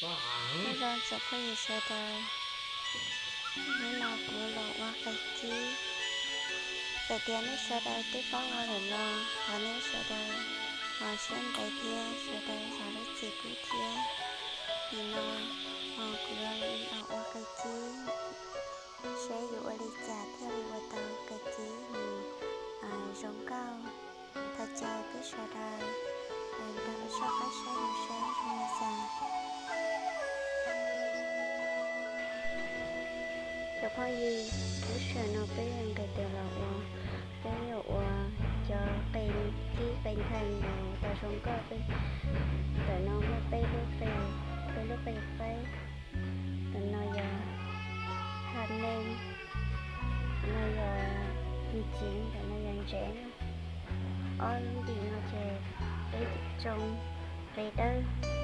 Nyob zoo tsoom phooj ywg sawv daws, hnub no kuv los ua qe cib. Txawm tias nej sawv daws twb paub ua lawm los thov nej sawv daws ho siab ntev thiab sawv daws zam lub txim pub thiab. Nim no kuv los ua qe cib, seb yuav ua li cas thiaj li ua tau qe cib nws zoo nkauj. Thov caw peb sawv daws nrog soj qab saib mus seb zoo li cas. Cov phooj ywg, lub sij hawm no peb yuav nqis tes los ua, peb yuav ua cov qe cib qe nthaij los tau zoo nkauj. Ntawm no muaj peb lub qe, peb lub qe qaib. Ntawm no yog ha neeg, no yog nyiaj txiv, ntawm no yog ntsev. Ob lub ntim no ces peb tsoo qe dawb.